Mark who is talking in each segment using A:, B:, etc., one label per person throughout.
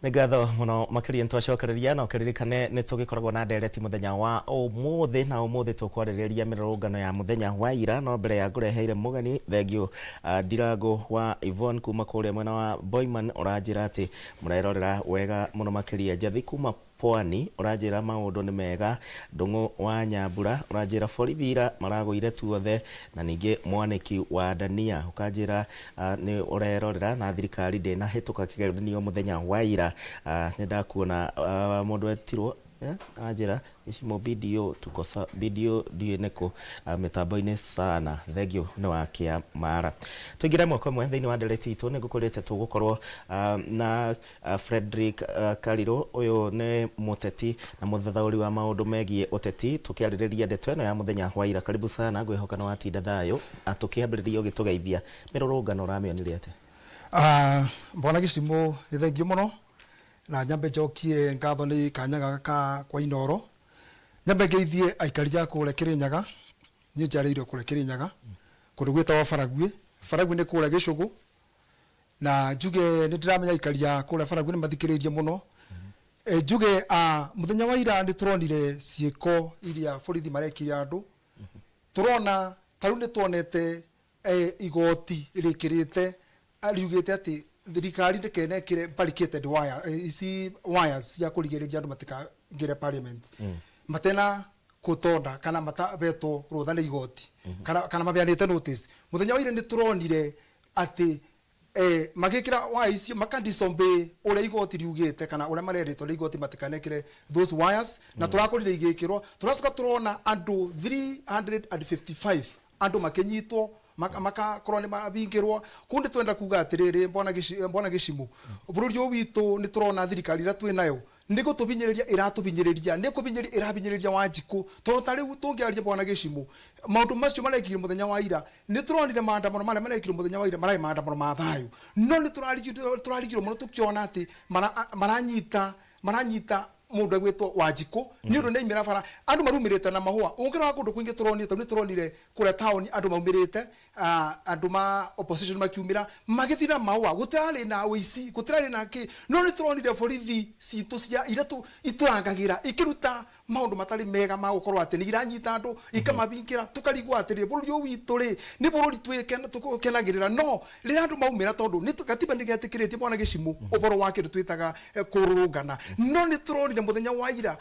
A: Nĩ ngatho mũno makĩria. Nĩ twacokereria na ũkĩririkane nĩ tũgĩkoragwo na ndereti mũthenya wa ũmũthĩ, na ũmũthĩ tũkwarĩrĩria mĩrũrũngano ya mũthenya wa ira. No mbere ya ngũreheire mũgeni, thengiũ Ndirango wa Yvonne kuma kũrĩa mwena wa Boiman, ũranjĩra atĩ mũrerorera wega mũno makĩria. Njathi kuma Pwani ũranjĩra maũndũ nĩ mega. Ndũng'ũ wa Nyambura ũranjĩra borithi ira maragũire tuothe. Na ningĩ Mwanĩki wa Dania ũkanjĩra nĩ ũrerorera na thirikari ndĩnahĩtũka kĩgeranio mũthenya wa ira. Nĩ ndakuona mũndũ etirwo anjĩra Gĩcimo BDO tuko sa BDO ndiũĩ nĩkũ mĩtambo-inĩ sana. Thengiũ nĩ wa Kĩamara. Tũingĩre mwaka ũmwe thĩinĩ wa ndereti itũ. Nĩ ngũkwĩrĩte tũgũkorwo na Fredrick Karirũ, ũyũ nĩ mũteti na mũthathaũri wa maũndũ megiĩ ũteti, tũkĩarĩrĩria ndeto ĩno ya mũthenya wa ira. Karibu sana, ngwĩhoka nĩ watinda thayũ. Tũkĩambĩrĩria ũgĩtũgeithia, mĩrũrũngano ũramĩonire atĩa?
B: Bwana Gĩcimũ, nĩ thengiũ mũno, na nyambe njokie ngatho nĩ kanya gaka ka kwa Inooro. Nyambe ngeithie aikari a kũrĩa Kĩrĩnyaga, niĩ njiarĩirwo kũrĩa Kĩrĩnyaga, kũndũ gwĩtagwo Baraguĩ. Baraguĩ nĩ kũrĩa Gĩcũgũ. Na njuge nĩ ndĩramenya aikari a kũrĩa Baraguĩ nĩ mathikĩrĩirie mũno. Njuge mũthenya wa ira nĩ tũronire ciĩko iria borithi marekire andũ. Tũrona ta rĩu nĩ tuonete igoti rĩkĩrĩte riugĩte atĩ thirikari ndĩkenekĩre barricaded wire, ici wires cia kũrigĩrĩria andũ matikaingĩre parliament matena court order kana matahetwo rũtha nĩ igoti kana mabeanĩte notice. Mũthenya wa ira nĩ tũronire atĩ magĩkĩra waya icio maka disobey ũrĩa igoti riugĩte kana ũrĩa marerĩtwo nĩ igoti matikanekĩre those wires, na tũrakorire igĩkĩrwo. Tũracoka tũrona andũ 355 andũ makĩnyitwo, makakorwo nĩ mabingĩrwo kũu. Nĩ twenda kuga atĩrĩrĩ, mbona Gĩcimũ, bũrũri ũyũ witũ nĩ tũrona thirikari ĩrĩa twĩ nayo nĩ gũtũbinyĩrĩria ĩratũbinyĩrĩria, nĩ kũbinyĩrĩria ĩrabinyĩrĩria Wanjikũ, tondũ ta rĩu tũngĩaria, bwana Gĩcimũ, maũndũ macio marekire mũthenya wa ira, nĩ tũronire maandamano marĩa marekirwo mũthenya wa ira mararĩ maandamano ma thayũ, no nĩ tũrarigirwo mũno tũkĩona atĩ maranyita mũndũ egwĩtwo Wanjikũ nĩ ũndũ nĩ aimĩra bara. Andũ marumĩrĩte na mahũa. Ũngĩrora kũndũ kũingĩ tũronire, tondũ nĩ tũronire kũrĩa taũni andũ maumĩrĩte, andũ ma opposition makiumĩra magĩthiĩ na mahũa, gũtirarĩ na ũici, gũtirarĩ na kĩ, no nĩ tũronire borithi citũ cia iria itũrangagĩra ikĩruta maũndũ matarĩ mega ma gũkorwo atĩ nĩ iranyita andũ ikamabingĩra. Tũkarigwo atĩrĩ, bũrũri ũyũ witũ rĩ, nĩ bũrũri twĩkenagĩrĩra, no rĩrĩa andũ maumĩra, tondũ nĩ gatiba nĩ getĩkĩrĩtie, bwana Gĩcimũ, ũhoro wa kĩndũ twĩtaga kũrũrũngana, no nĩ tũronire mũthenya wa ira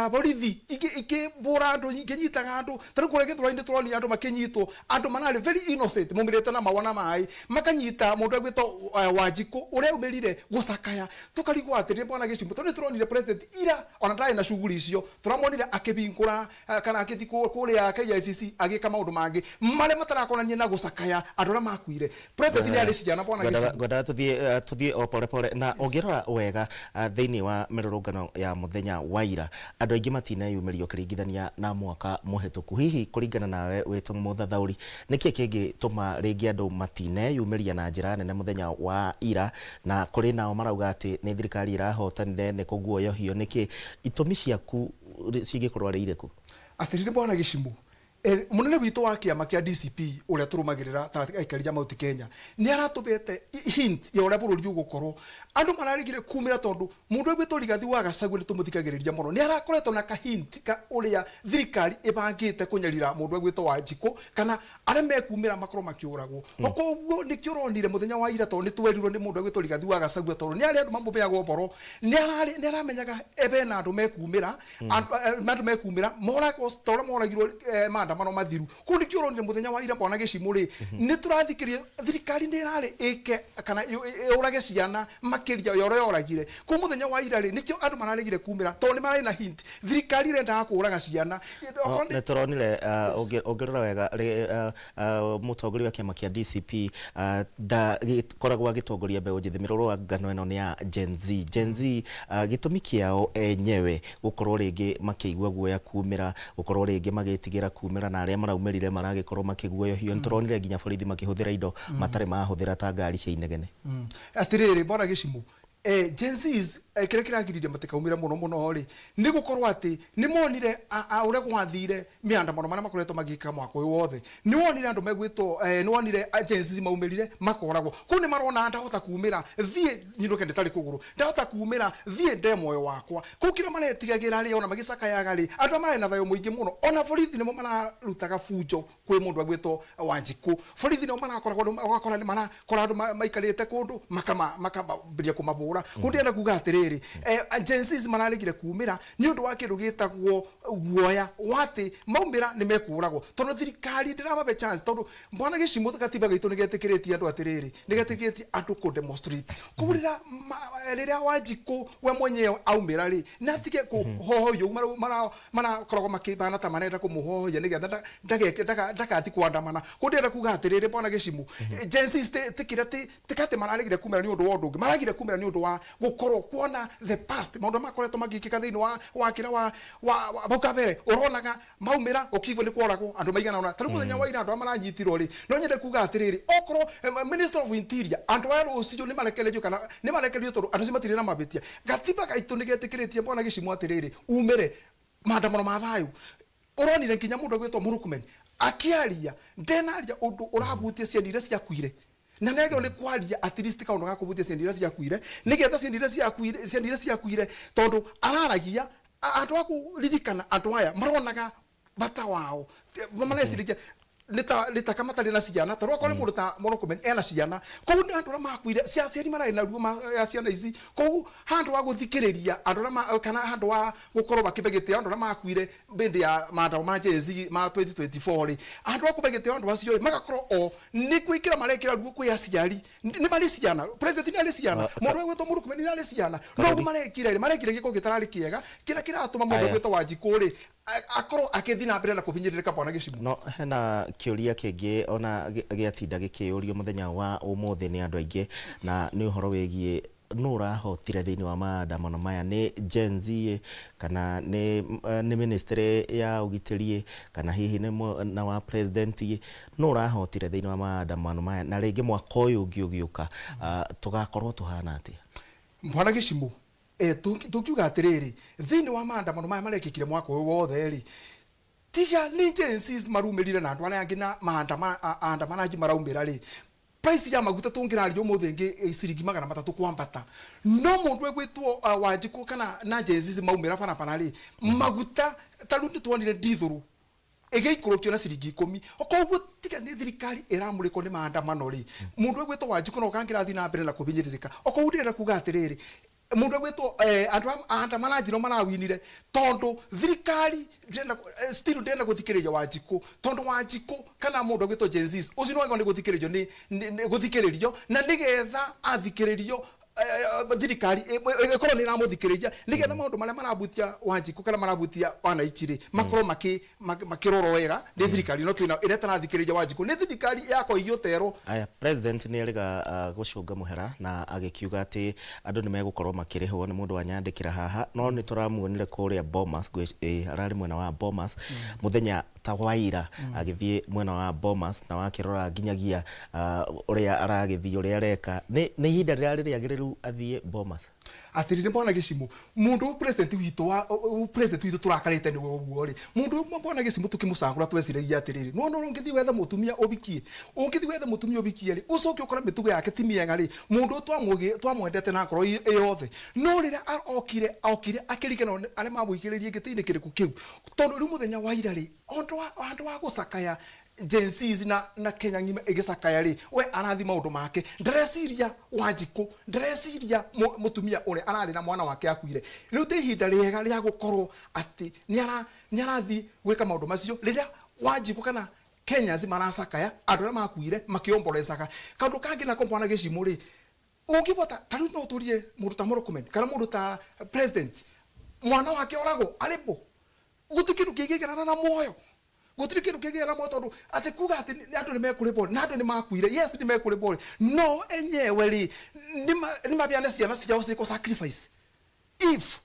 B: borithi ikĩbũra andũ, ikĩnyitaga andũ. Ta rĩu kũrĩa Gĩthũrai nĩ tũronire andũ makĩnyitwo, andũ mararĩ very innocent, maumĩrĩte na mahũa na maĩ, makanyita mũndũ egwĩtwo Wanjikũ ũrĩa aumĩrire gũcakaya. Tũkarigwo atĩrĩrĩ, bwana Gĩcimũ, tondũ nĩ tũronire president ira ona ndarĩ na shughuli icio, tũramuonire akĩhingũra kana agĩthiĩ kũrĩa KICC agĩka maũndũ mangĩ marĩa matarakonania na gũcakaya andũ arĩa makuire. President nĩ arĩ ciana, bwana Gĩcimũ.
A: Ngwendaga tũthiĩ o pole pole. Na ũngĩrora wega thĩinĩ wa mĩrũrũngano ya mũthenya wa ira, andũ aingĩ matineyumĩria ũkĩringithania na mwaka mũhĩtũku. Hihi kũringana nawe wĩ ta mũthathaũri, nĩkĩ kĩngĩtũma rĩngĩ andũ matineyumĩria na njĩra nene mũthenya wa ira, na kũrĩ nao marauga atĩ nĩ thirikari ĩrahotanire nĩ kũguoyohio? Nĩkĩ itũmi ciaku cingĩkorwo arĩ irĩkũ?
B: Atĩrĩrĩ bwana Gĩcimũ, mũnene witũ wa kĩama kĩa DCP ũrĩa tũrũmagĩrĩra ta aikari a Mount Kenya nĩ aratũbete hint ya ũrĩa bũrũri ũgũkorwo. Andũ mararegire kumĩra tondũ mũndũ egwĩtwo Rigathi wa Gachagua, nĩ tũmũthikagĩrĩria mũno, nĩ arakoretwo na ka hint ka ũrĩa thirikari ĩbangĩte kũnyarira mũndũ egwĩtwo Wanjikũ kana arĩa mekumĩra makorwo makĩũragwo. Koguo nĩkĩo ũronire mũthenya wa ira, tondũ nĩ twerirwo nĩ mũndũ egwĩtwo Rigathi wa Gachagua, tondũ nĩ arĩ andũ mamũbeaga ũhoro, nĩ aramenyaga bena andũ mekumĩra, andũ mekumĩra moragwo ta ũrĩa moragirwo maandamano mathiru. Kũu nĩkĩo ũronire mũthenya wa ira, bwana Gĩcimũ rĩ, nĩ tũrathikĩrĩria thirikari nĩ ĩrarĩ ĩke kana yũrage ciana makĩria ya ũrĩa yoragire. Kũu mũthenya wa ira rĩ, nĩkĩo andũ mararegire kumĩra, tondũ nĩ mararĩ na hint thirikari ĩrendaga kũraga ciana.
A: Nĩ tũronire, ũngĩrora wega, mũtongoria wa kĩama kĩa DCP ndagĩkoragwo agĩtongoria mbeũ njĩthĩ. Mĩrũrũngano ĩno nĩ ya Gen Z. Gen Z gĩtũmi kĩao enyewe gũkorwo rĩngĩ makĩigua guoya kumĩra, gũkorwo rĩngĩ magĩtigĩra kumĩra, na arĩa maraumĩrire maragĩkorwo makĩguoyohio. Nĩ tũronire nginya borithi makĩhũthĩra indo matarĩ mahũthĩra ta ngari cia inegene.
B: Atĩrĩrĩ bwana Gĩcimũ, Gen Zs, kĩrĩa kĩragiririe matikaumĩre mũno mũno rĩ, nĩ gũkorwo atĩ nĩ monire ũrĩa gwathire mĩandamano marĩa makoretwo magĩka mwaka ũyũ wothe. Nĩ wonire andũ megwĩtwo, nĩ wonire Gen Zs maumĩrire makoragwo kũu, nĩ marona ndahota kumĩra thiĩ nyinũke ndĩtarĩ kũgũrũ, ndahota kumĩra thiĩ nde muoyo wakwa. Kũu kĩrĩa maretigagĩra rĩ, ona magĩcakayaga rĩ, andũ arĩa mararĩ na thayũ mũingĩ mũno, ona borithi nĩmo mararutaga bunjo kwĩ mũndũ agwĩtwo Wanjikũ. Borithi nĩo marakoragwo, ũgakora nĩ marakora andũ maikarĩte kũndũ makambĩrĩria kũmabũra. Kũu ndĩrenda kuga atĩrĩrĩ, Gen Zs mararegire kumĩra nĩ ũndũ wa kĩndũ gĩtagwo guoya wa atĩ maumĩra nĩ mekũragwo, tondũ thirikari ndĩramabe chance, tondũ bwana Gĩcimũ gatiba gaitũ nĩ getĩkĩrĩtie andũ atĩrĩrĩ, nĩ getĩkĩrĩtie andũ kũ demonstrate. Koguo rĩrĩa Wanjikũ we mwenyewe aumĩra rĩ, nĩ atige kũhohoio ũguo marakoragwo makĩbana ta marenda kũmũhohoia nĩgetha ndageke ndakathi kuandamana. Kũu ndĩrenda kuga atĩrĩrĩ, bwana Gĩcimũ, Gen Zs ti kĩrĩa ti atĩ mararegire kumĩra nĩ ũndũ wa ũndũ ũngĩ, maragire kumĩra nĩ ũndũ wa gũkorwo kuona the past, maũndũ marĩa makoretwo magĩkĩka thĩinĩ wa kĩrĩa wa hau kabere. Ũronaga maumĩra ũkĩigua nĩ kworagwo andũ maigana ũna. Ta rĩu mũthenya wa ira andũ arĩa maranyitirwo rĩ, no nyende kuga atĩrĩrĩ, okorwo Minister of Interior, andũ aya rũciũ nĩ marekererio kana nĩ marekererio tondũ andũ acio matirĩ na mavĩtia. Gatiba gaitũ nĩ getĩkĩrĩtie, bwana Gĩcimũ, atĩrĩrĩ, umĩre maandamano ma thayũ. Ũronire nginya mũndũ agwĩtwo Murkomen akĩaria, ndenaria ũndũ ũrahutia ciana iria ciakuire, na nĩ nĩ kwaria at least kaũndũ ga kũhutia ciana iria ciakuire, nĩgetha ciana iria ciakuire, tondũ araragia andũ a kũririkana. Andũ aya maronaga bata wao, mareciragia nĩ taka matarĩ na ciana. Tondũ akorwo nĩ mũndũ ta Murkomen ena ciana, koguo nĩ andũ arĩa makuire, aciari mararĩ na ruo ya ciana ici. Koguo handũ wa gũthikĩrĩria andũ arĩa kana handũ wa gũkorwo makĩbe gĩtĩo andũ arĩa makuire hĩndĩ ya maandamano ma Gen Z ma 2024 rĩ, handũ wa kũbe gĩtĩo andũ acio rĩ, magakorwo o nĩ gwĩkĩra marekĩra ruo kwĩ aciari. Nĩ marĩ ciana, president nĩ arĩ ciana, mũndũ ũgwĩtwo Murkomen nĩ arĩ ciana, no ũguo marekire rĩ, marekire gĩko gĩtararĩ kĩega, kĩrĩa kĩratũma mũndũ ũgwĩtwo Wanjikũ rĩ akorwo akĩthiĩ na mbere na kũhinyĩrĩrĩka, bwana Gĩcimũ.
A: No hena kĩũria kĩngĩ ona gĩatinda gĩkĩũrio mũthenya wa ũmũthĩ nĩ andũ aingĩ, na nĩ ũhoro wĩgiĩ nũ ũrahotire thĩinĩ wa maandamano maya, nĩ Gen Z kana nĩ ministry ya ũgitĩri, kana hihi nĩ mwena wa president? Nũ ũrahotire thĩinĩ wa maandamano maya? Na rĩngĩ mwaka ũyũ ũngĩ ũgĩũka, tũgakorwo tũhana atĩa?
B: Bwana Gĩcimũ, tũngiuga atĩrĩrĩ, thĩinĩ wa maandamano maya marekĩkire mwaka ũyũ wothe rĩ, tiga nĩ Gen Zs marumĩrire na andũ arĩa angĩ na maandamanaji maraumĩra rĩ, price ya maguta tũngĩraria ũmũthĩ ĩngĩ ciringi 300 kwambata. No mũndũ egwĩtwo Wanjikũ kana na Gen Zs maumĩra barabara rĩ, maguta ta rĩu nĩ tuonire ndithũrũ ĩgĩikũrũkio na ciringi 10. Koguo tiga nĩ thirikari ĩramũrĩkwo nĩ maandamano rĩ, mũndũ egwĩtwo Wanjikũ no kangĩrathiĩ na mbere na kũhinyĩrĩrĩka. Okoguo ndĩrenda kuga atĩrĩrĩ, mũndũ egwĩtwo andũ aandamanaji no marawinire, tondũ thirikari ndĩrenda still ndĩrenda gũthikĩrĩria Wanjikũ, tondũ Wanjikũ kana mũndũ egwĩtwo Gen Zs ũcio nĩ wagĩrĩirwo nĩ gũthikĩrĩrio, nĩ gũthikĩrĩrio, na nĩgetha athikĩrĩrio, thirikari ĩkorwo nĩ ĩramũthikĩrĩria, nĩgetha maũndũ marĩa marabutia Wanjikũ kana marabutia wananchi rĩ, makorwo makĩrorwo wega nĩ thirikari ĩno twĩna, ĩrĩa ĩtarathikĩrĩria Wanjikũ, nĩ thirikari ya koigio terwo.
A: Aya, president nĩ erĩga gũcũnga mũhera na agĩkiuga atĩ andũ nĩ megũkorwo makĩrĩhwo. Nĩ mũndũ wanyandĩkĩra haha, no nĩ tũramuonire kũrĩa Bomas, ararĩ mwena wa Bomas mũthenya ta wa ira, agĩthiĩ mwena wa Bomas, na wakĩrora nginyagia ũrĩa aragĩthiĩ, ũrĩa areka, nĩ ihinda rĩrarĩ rĩagĩrĩru athiĩ Bomas?
B: Atĩrĩrĩ, bwana Gĩcimũ, mũndũ president witũ wa president witũ tũrakarĩte nĩwe ũguo rĩ, mũndũ ũmwe, bwana Gĩcimũ, tũkĩmũcagũra tweciragia atĩrĩrĩ, nĩwona ũrĩa ũngĩthiĩ wethe mũtumia ũbikie, ũngĩthiĩ wethe mũtumia ũbikie rĩ, ũcoke ũkore mĩtugo yake ti mĩega rĩ, mũndũ ũyũ twamwendete na ngoro yothe, no rĩrĩa okire akĩriganĩrwo nĩ arĩa mamũigĩrĩrie gĩtĩ-inĩ kĩrĩkũ kĩu, tondũ rĩu mũthenya wa ira rĩ, handũ wa gũcakaya Gen Zs na Kenya ng'ima ĩgĩcakaya rĩ, we arathi maũndũ make, ndareciria Wanjikũ, ndareciria mũtumia ũrĩa ararĩ na mwana wake akuire. Rĩu ti ihinda rĩega rĩa gũkorwo atĩ nĩ arathiĩ gwĩka maũndũ macio rĩrĩa Wanjikũ kana Kenyans maracakaya andũ arĩa makuire makĩomborecaga. Kaũndũ kangĩ nako, bwana Gĩcimũ rĩ, ũngĩbota ta rĩu no ũtũrie mũndũ ta Murkomen kana mũndũ ta president, mwana wake oragwo arĩpo, gũtirĩ kĩndũ kĩngĩgerana na muoyo, gũtirĩ kĩndũ kĩngĩgera muoyo, tondũ atĩ kuga atĩ andũ nĩ mekũrĩhwo na andũ nĩ makuire, yes, nĩ mekũrĩhwo rĩ, no enyewe rĩ, nĩ mabeane ciana ciao ciĩkwo sacrifice if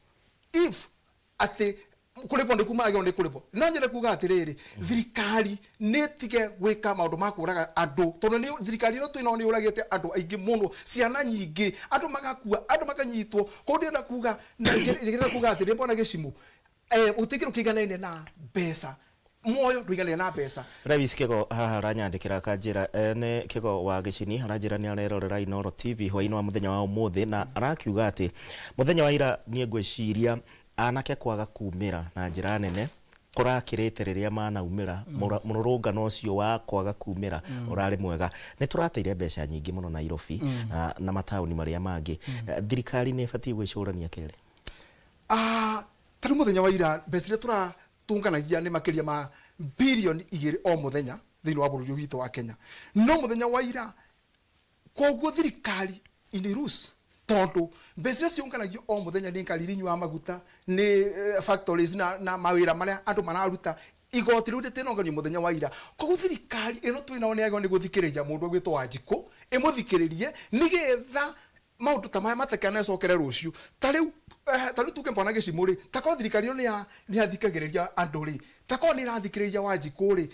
B: atĩ Kũrĩbwo nĩ kuma agĩrĩirwo nĩ kũrĩbwo. No nyende kuga atĩrĩrĩ, thirikari nĩ ĩtige gwĩka maũndũ ma kũraga andũ, tondũ nĩ thirikari ĩno twĩnayo nĩ yũragĩte andũ aingĩ mũno, ciana nyingĩ, andũ magakua, andũ makanyitwo. Koguo ndĩrenda kuga, ndĩrenda kuga atĩrĩrĩ, mbona gĩcimũ, gũtirĩ kĩndũ kĩiganaine na mbeca, muoyo ndũiganaine na mbeca.
A: Lewis Kĩgo haha aranyandĩkĩra akanjĩra, nĩ Kĩgo wa Gĩcini, aranjĩra nĩ arerorera Inooro TV hwaĩ-inĩ wa mũthenya wa ũmũthĩ, na arakiuga atĩ mũthenya wa ira niĩ ngwĩciria Anake kwaga kumĩra na njĩra nene kũrakĩrĩte rĩrĩa manaumĩra, mũrũrũngano ũcio wa kwaga kumĩra ũrarĩ mwega. Nĩ tũrateire mbeca nyingĩ mũno Nairobi na mataũni marĩa mangĩ. Thirikari nĩ ĩbatiĩ gwĩcũrania kerĩ?
B: Ta rĩu mũthenya wa ira mbeca iria tũratũnganagia nĩ makĩria ma birioni 2 o mũthenya thĩinĩ wa bũrũri ũyũ witũ wa Kenya. No mũthenya wa ira Koguo thirikari inĩ lose tondu mbeca iria ciũnganagio o mũthenya nĩ ngari iria inyuaga maguta, nĩ factories na, na mawĩra marĩa andũ mararuta, igoti rĩu rĩtinonganio mũthenya wa ira. Koguo thirikari ĩno twĩ nayo nĩ yagĩrĩirwo nĩ gũthikĩrĩria mũndũ ũgwĩtwo Wanjikũ, ĩmũthikĩrĩrie nĩgetha maũndũ ta maya matikanecokere rũciũ. Ta rĩu, ta rĩu tuge Bwana Gĩcimũ rĩ, ta korwo thirikari ĩno nĩ yathikagĩrĩria andũ rĩ, ta korwo nĩ ĩrathikĩrĩria Wanjikũ rĩ,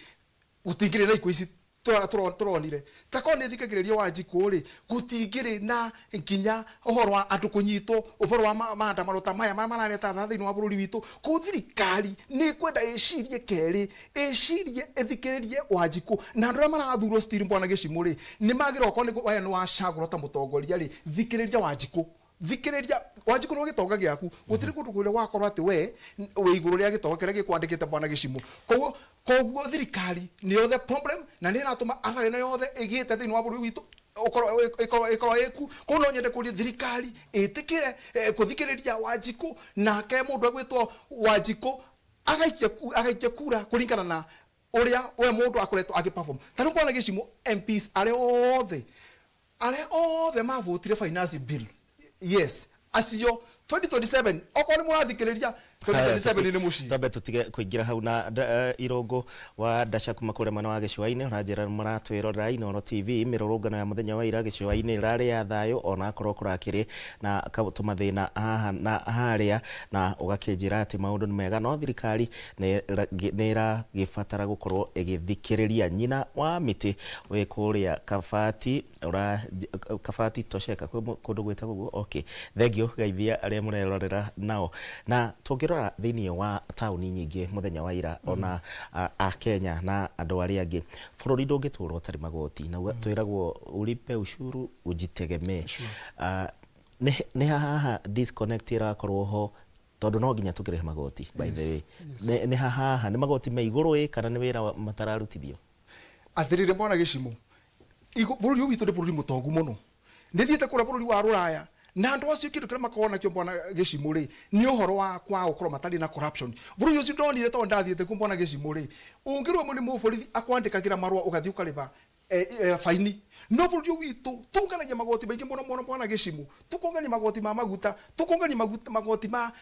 B: gũtingĩrĩ na ikuũ ici tũronire. Ta korwo nĩ ĩthikagĩrĩria Wanjikũ rĩ, gũtingĩrĩ na nginya ũhoro wa andũ kũnyitwo, ũhoro wa maandamano ta maya marĩa marareta thara thĩinĩ wa bũrũri witũ. Koguo thirikari nĩ ĩkwenda ĩcirie kerĩ, ĩcirie ĩthikĩrĩrie Wanjikũ na andũ arĩa marathurwo still Bwana Gĩchimũ rĩ, nĩ magĩrĩirwo okorwo nĩ we nĩ wacagũrwo ta mũtongoria rĩ, thikĩrĩria Wanjikũ. Thikĩrĩria, Wanjikũ nĩwe gĩtonga gĩaku, gũtirĩ kũndũ kũrĩa wakorwo atĩ we wĩ igũrũ rĩa gĩtonga kĩrĩa gĩkwandĩkĩte Bwana Gĩchimũ. Koguo, koguo thirikari nĩyo the problem na nĩ ĩratũma athara ĩno yothe ĩgĩte thĩinĩ wa bũrũri witũ ũkorwo ĩkorwo ĩkorwo ĩku. Koguo no nyende kũria thirikari ĩtĩkĩre kũthikĩrĩria Wanjikũ, nake mũndũ egwĩtwo Wanjikũ agaikia agaikia kura kũringana na ũrĩa we mũndũ akoretwo agĩ perform. Ta rĩu Bwana Gĩchimũ, MPs arĩa othe Arĩa othe mavotire finance bill yes acio 2027 okorwo nĩ mũrathikĩrĩria 2027 nĩ mũciĩ.
A: Twambe tũtige kũingĩra hau na Irũngũ wa Ndaca kuma kũrĩa mwena wa gĩcũa-inĩ ũranjĩra mũratwĩrorera Inooro TV mĩrũrũngano ya mũthenya wa ira gĩcũa-inĩ ĩrarĩ ya thayũ ona akorwo kũrakĩrĩ na tũmathĩna haha na harĩa na ũgakĩnjĩra atĩ maũndũ nĩ mega no thirikari nĩ ĩragĩbatara gũkorwo ĩgĩthikĩrĩria nyina wa mĩtĩ wĩ kũrĩa Kabati ũra Kabati Tosheka kwĩ kũndũ gwĩtagwo ũguo okay thengiũ geithia arĩa mũrerorera nao na tũngĩrora thĩinĩ wa taũni nyingĩ mũthenya wa ira ona a Kenya na andũ arĩa angĩ bũrũri ndũngĩtũra ũtarĩ magoti na twĩragwo ulipe ushuru ujitegemee nĩ haha disconnect ĩrakorwo ho Tondũ no nginya tũkĩrĩhe magoti by the way. Nĩ nĩ ha haha? Nĩ magoti me igũrũ ĩ kana nĩ wĩra matararutithio?
B: Atĩrĩrĩ mwana Gĩcimũ, bũrũri ũyũ witũ nĩ bũrũri mũtongu mũno. Nĩ thiĩte kũrĩa bũrũri wa rũraya na andũ acio kĩndũ kĩrĩa makoragwo nakĩo bwana Gĩcimũ rĩ, nĩ ũhoro wa kwaga gũkorwo matarĩ na corruption. Bũrũri ũcio ndonire tondũ ndathiĩte kuo bwana Gĩcimũ rĩ, ũngĩrũgamio nĩ mũborithi akwandĩkagĩra marũa ũgathiĩ ũkarĩba faini. No bũrũri ũyũ witũ tũnganagia magoti maingĩ mũno mũno bwana Gĩcimũ. Tũkongania magoti ma maguta, tũkongania magoti ma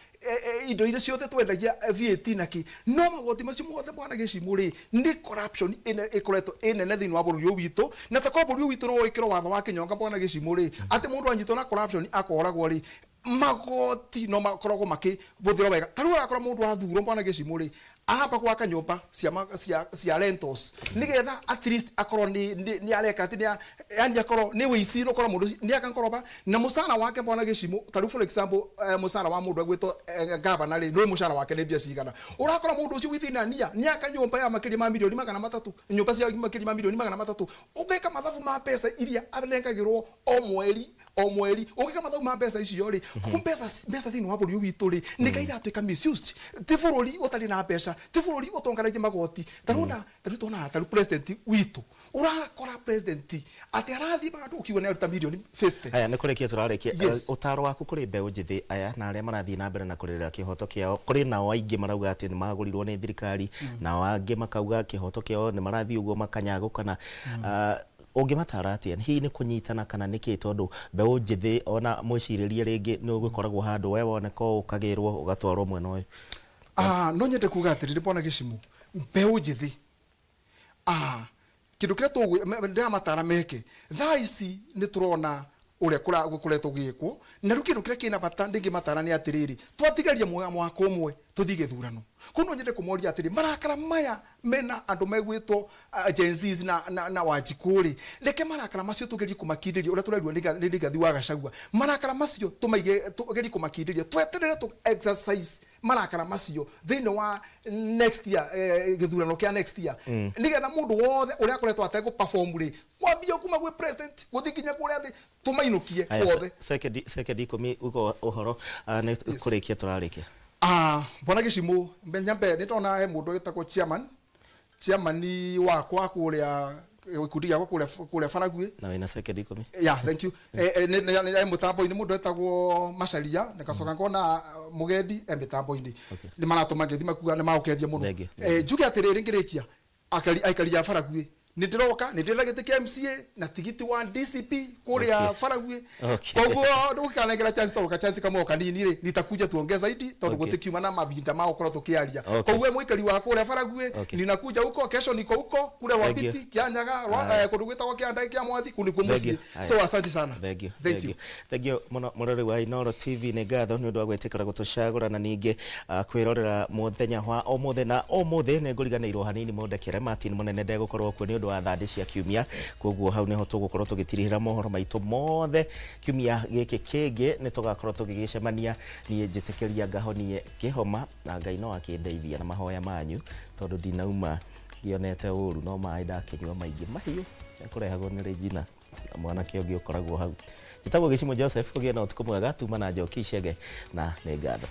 B: indo iria ciothe twendagia VAT na kĩ. No magoti macio mothe bwana Gĩcimũ rĩ, nĩ corruption ĩkoretwo ĩ nene thĩinĩ wa bũrũri ũyũ witũ. Na ta korwo bũrũri ũyũ witũ no wĩkĩrwo watho wa kĩnyonga bwana Gĩcimũ rĩ, atĩ mũndũ anyitwo na corruption akoragwo rĩ, magoti no makoragwo makĩhũthĩrwo wega. Ta rĩu ũrakora mũndũ athurwo bwana Gĩcimũ rĩ, aramba gwaka nyũmba cia, cia, cia rentals nĩgetha at least akorwo nĩ nĩ nĩ areka atĩ nĩ yani akorwo nĩ wĩici ũkora mũndũ ũcio nĩ aka ngoroba na mũcara wake bwana Gĩcimũ ta rĩu for example mũcara wa mũndũ egwĩtwo gavana rĩ nĩ mũcara wake nĩ mbia cigana ũrakora mũndũ ũcio within a year nĩ aka nyũmba ya makĩria ma mirioni 300, nyũmba cia makĩria ma mirioni 300. Ũgeka mathabu ma mbeca iria anengagĩrwo o mweri o mweri, ũngĩka mathabu ma mbeca icio rĩ, koguo mbeca thĩinĩ wa bũrũri ũyũ witũ rĩ nĩ kaĩ iratuĩka misused. Ti bũrũri ũtarĩ na mbeca, ti bũrũri ũtonganagia magoti. Ta rĩu ona ta rĩu tuonaga ta rĩu president witũ, ũrakora president atĩ arathiĩ handũ ũkiuga nĩ aruta mirioni 50.
A: Haya, nĩ kũrĩkia tũrarĩkia. Ũtaro waku kũrĩ mbeũ njĩthĩ aya na arĩa marathiĩ na mbere na kũrĩrĩra kĩhoto kĩao, kũrĩ nao aingĩ marauga atĩ nĩ magũrirwo nĩ thirikari, nao angĩ makauga kĩhoto kĩao nĩ marathiĩ ũguo makanyagũkana. Ũngĩmataara atĩa? Hihi nĩ kũnyitana kana nĩ kĩĩ tondũ mbeũ njĩthĩ ona mwĩcirĩrie rĩngĩ nĩ ũgĩkoragwo handũ we woneka ũũ ũkagĩrwo ũgatwarwo mwena ũyũ?
B: No nyende kuga atĩrĩrĩ Bwana Gĩcimũ, mbeũ njĩthĩ kĩndũ kĩrĩa ndĩramatara meke thaa ici nĩ tũrona Ũrĩa gũkoretwo gũgĩkwo na rĩu kĩndũ kĩrĩa kĩna bata ndĩngĩmatara nĩ atĩrĩrĩ, twatigaria mwaka ũmwe tũthiĩ gĩthurano. Koguo no nyende kũmoria atĩrĩ, marakara maya mena andũ megwĩtwo Gen Zs na Wanjikũ rĩ, reke marakara macio tũgerie kũmakindĩria ũrĩa tũrerirwo nĩ Rigathi wa Gachagua. Marakara macio tũmaige, tũgerie kũmakindĩria, tweterere tũ exercise marakara macio thĩinĩ wa next year, gĩthurano kĩa next year, nĩgetha mũndũ wothe ũrĩa akoretwo ategũ perform rĩ, kwambia kuma gwĩ president gũthiĩ nginya kũrĩa thĩ, tũmainũkie
A: Aya,
B: othe.
A: Sekendi 10 ugo ũhoro nĩ kũrĩkia tũrarĩkia.
B: Ah, Bwana Gĩcimũ, nyambe nĩ ndona he mũndũ wĩtagwo chairman wakwa kũrĩa gĩkundi gĩakwa kũrĩa Baraguĩ.
A: Na wĩna sekendi 10.
B: Yeah, thank you. Nĩ mũtambo-inĩ mũndũ etagwo Macaria, nĩgacoka ngona Mũgendi e mĩtambo-inĩ. Nĩ maratũma ngeithi makuga nĩ magũkendia mũno.
A: Thank you.
B: Njuge atĩrĩrĩ ngĩrĩkia, aikari a Baraguĩ, nĩ ndĩroka, nĩ ndĩrenda gĩtĩ kĩa MCA na tigiti wa DCP kũrĩa Baraguĩ. Koguo ndũgũkanengera chance tondũ ka chance kamwe o kanini rĩ, nitakuja tuongee zaidi tondũ gũtikiuma na mahinda ma gũkorwo tũkĩaria. Koguo we mũikari wa kũrĩa Baraguĩ, ninakuja huko kesho, niko huko kule
A: Thank you.
B: Wabiti, Kianyaga, kũndũ gwĩtagwo Kĩanda kĩa Mwathi, kũu nĩkuo
A: Thank you.
B: mũciĩ. So asante sana.
A: Thank you.
B: Thank you.
A: Thank you muno mũrori wa Inooro TV, nĩ ngatho nĩ ũndũ wa gwĩtĩkĩra gũtũcagũra na ningĩ kwĩrorera mũthenya wa ũmũthĩ. Na ũmũthĩ nĩ ngũriganĩirwo hanini, mũndekere, Martin Mũnene ndegũkorwo kuo nĩ ũndũ wa thandĩ cia kiumia, koguo hau nĩho tũgũkorwo tũgĩtirihĩra mohoro maitũ mothe. Kiumia gĩkĩ kĩngĩ nĩ tũgakorwo tũgĩgĩcemania. Niĩ njĩtĩkĩria ngahonie kĩhoma na Ngai no akĩndeithia na mahoya manyu, tondũ ndinauma ngĩonete ũru, no maĩ ndakĩnyua maingĩ mahiũ kũrehagwo nĩ Regina na mwanake ũngĩ ũkoragwo hau. Njĩtagwo Gĩcimo Joseph, ũgĩe na ũtukũ mwega. Tuma na Njoki Chege na nĩ ngatho.